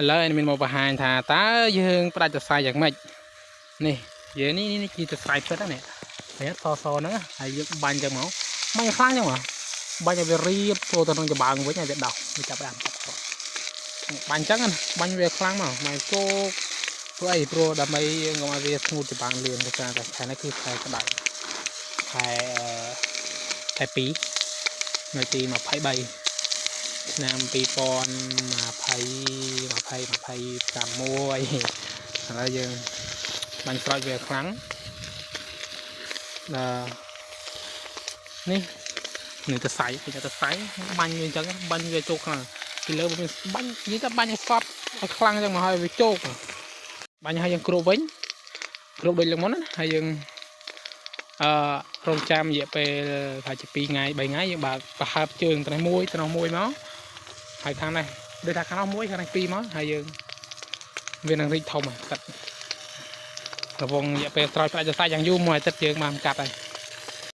ឥឡូវឯនេះមានមកបង្ហាញថាតើយើងផ្ដាច់សរសៃយ៉ាងម៉េចនេះយើងនេះនេះជាសរសៃពិតហ្នឹងនេះឃើញអត់សសហ្នឹងហើយយើងបាញ់ចឹងមកបាញ់ខ្លាំងចឹងមកបាញ់ឲ្យវារៀបចូលទៅក្នុងចំបើងវិញឲ្យវាដោះវាចាប់ដើមចាប់គាត់បាញ់ចឹងណាបាញ់វាខ្លាំងមកបាញ់ជោកព្រោះអីព្រោះដើម្បីយើងកុំឲ្យវាស្ងួតចំបើងលឿនដោយសារតែខែនេះគឺខែក្តៅខែខែ2ថ្ងៃទី23ឆ្នាំ2020 20 26ឥឡូវយើងបាញ់ស្រោចវាខ្លាំងដល់នេះនេះទៅសៃគេទៅសៃបាញ់វាអញ្ចឹងបាញ់វាជោកខ្លាំងពីលើវាបាញ់និយាយថាបាញ់ឲ្យសប់ឲ្យខ្លាំងអញ្ចឹងមកឲ្យវាជោកបាញ់ឲ្យយើងគ្របវិញគ្របដូចលើកមុនណាហើយយើងអឺរងចាំរយៈពេលប្រហែលជា2ថ្ងៃ3ថ្ងៃយើងបើកប្រហើបជើងទៅនេះមួយទៅនោះមួយមកហើយខាងនេះដូចថាខាងនោះមួយខាងនេះពីរមកហើយយើងវានឹងរីកធំហើយកាត់រវងរយៈពេលស្រោចផ្ដាច់សរសៃយ៉ាងយូរមួយអាទិត្យយើងបានកាត់ហើយ។